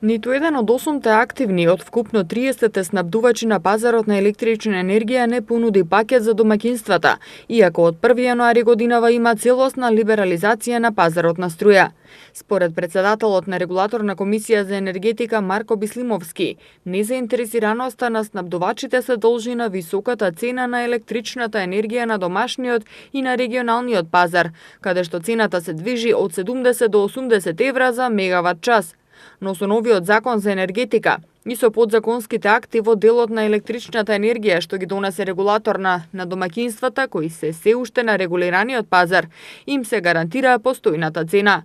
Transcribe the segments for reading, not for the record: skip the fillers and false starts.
Ниту еден од 8 активни од вкупно 30 снабдувачи на пазарот на електрична енергија не понуди пакет за домаќинствата, иако од 1 јануари годинава има целосна либерализација на пазарот на струја. Според председателот на Регулаторна комисија за енергетика Марко Бислимовски, незаинтересираноста на снабдувачите се должи на високата цена на електричната енергија на домашниот и на регионалниот пазар, каде што цената се движи од 70 до 80 евра за мегават час. Но со новиот закон за енергетика и со подзаконските акти во делот на електричната енергија што ги донесе регулаторна на домаќинствата кои се уште на регулираниот пазар, им се гарантира постојната цена.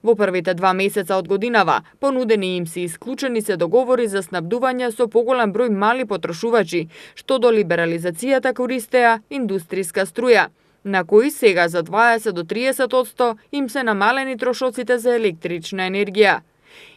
Во првите 2 месеца од годинава, понудени им се исклучени се договори за снабдување со поголем број мали потрошувачи, што до либерализацијата користеа индустријска струја, на кои сега за 20 до 30% им се намалени трошоците за електрична енергија.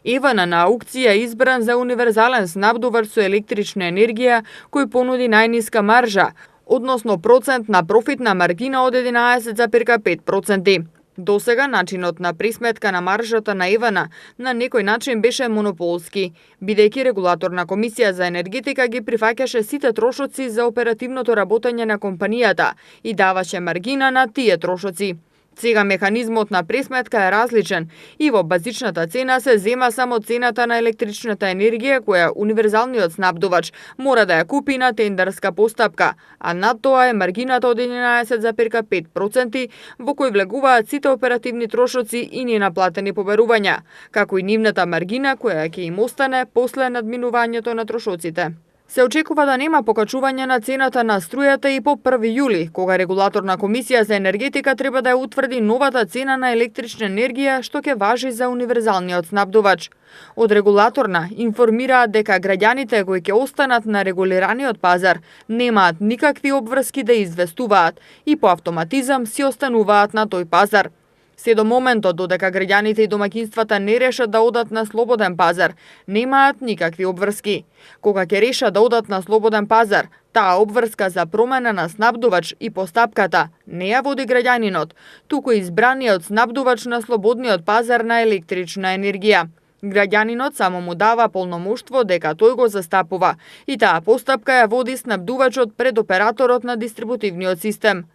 ЕВН на аукција избран за универзален снабдувач со електрична енергија кој понуди најниска маржа, односно процент на профитна маргина од 11,5%. Досега начинот на присметка на маржата на ЕВН на некој начин беше монополски, бидејќи Регулаторна комисија за енергетика ги прифаќаше сите трошоци за оперативното работење на компанијата и даваше маргина на тие трошоци. Сега механизмот на пресметка е различен и во базичната цена се зема само цената на електричната енергија која универзалниот снабдувач мора да ја купи на тендерска постапка, а над тоа е маргината од 11,5% во кој влегуваат сите оперативни трошоци и ненаплатени побарувања, како и нивната маргина која ќе им остане после надминувањето на трошоците. Се очекува да нема покачување на цената на струјата и по 1 јули, кога Регулаторна комисија за енергетика треба да ја утврди новата цена на електрична енергија што ќе важи за универзалниот снабдувач. Од Регулаторна информираат дека граѓаните кои ќе останат на регулираниот пазар немаат никакви обврски да известуваат и по автоматизам си остануваат на тој пазар. Се до моментот додека граѓаните и домаќинствата не решат да одат на слободен пазар, немаат никакви обврски. Кога ќе решат да одат на слободен пазар, таа обврска за промена на снабдувач и постапката не ја води граѓанинот, туку избраниот снабдувач на слободниот пазар на електрична енергија. Граѓанинот само му дава полномоштво дека тој го застапува и таа постапка ја води снабдувачот пред операторот на дистрибутивниот систем.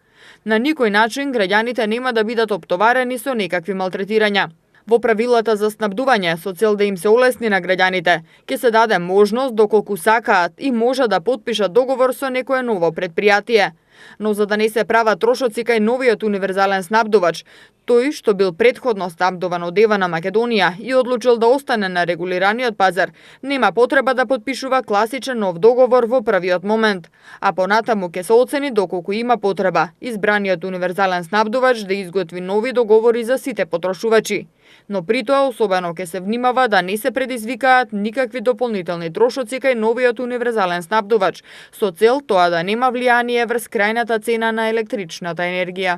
На никој начин граѓаните нема да бидат оптоварени со некакви малтретирања. Во правилата за снабдување, со цел да им се олесни на граѓаните, ќе се даде можност доколку сакаат и може да потпишат договор со некое ново претпријатие. Но за да не се прават трошоци кај новиот универзален снабдувач, тој што бил претходно снабдуван од ЕВН Македонија и одлучил да остане на регулираниот пазар, нема потреба да потпишува класичен нов договор во првиот момент, а понатаму ќе се оцени доколку има потреба избраниот универзален снабдувач да изготви нови договори за сите потрошувачи. Но при тоа особено ќе се внимава да не се предизвикаат никакви дополнителни трошоци кај новиот универзален снабдувач, со цел тоа да нема влијание врз крајната цена на електричната енергија.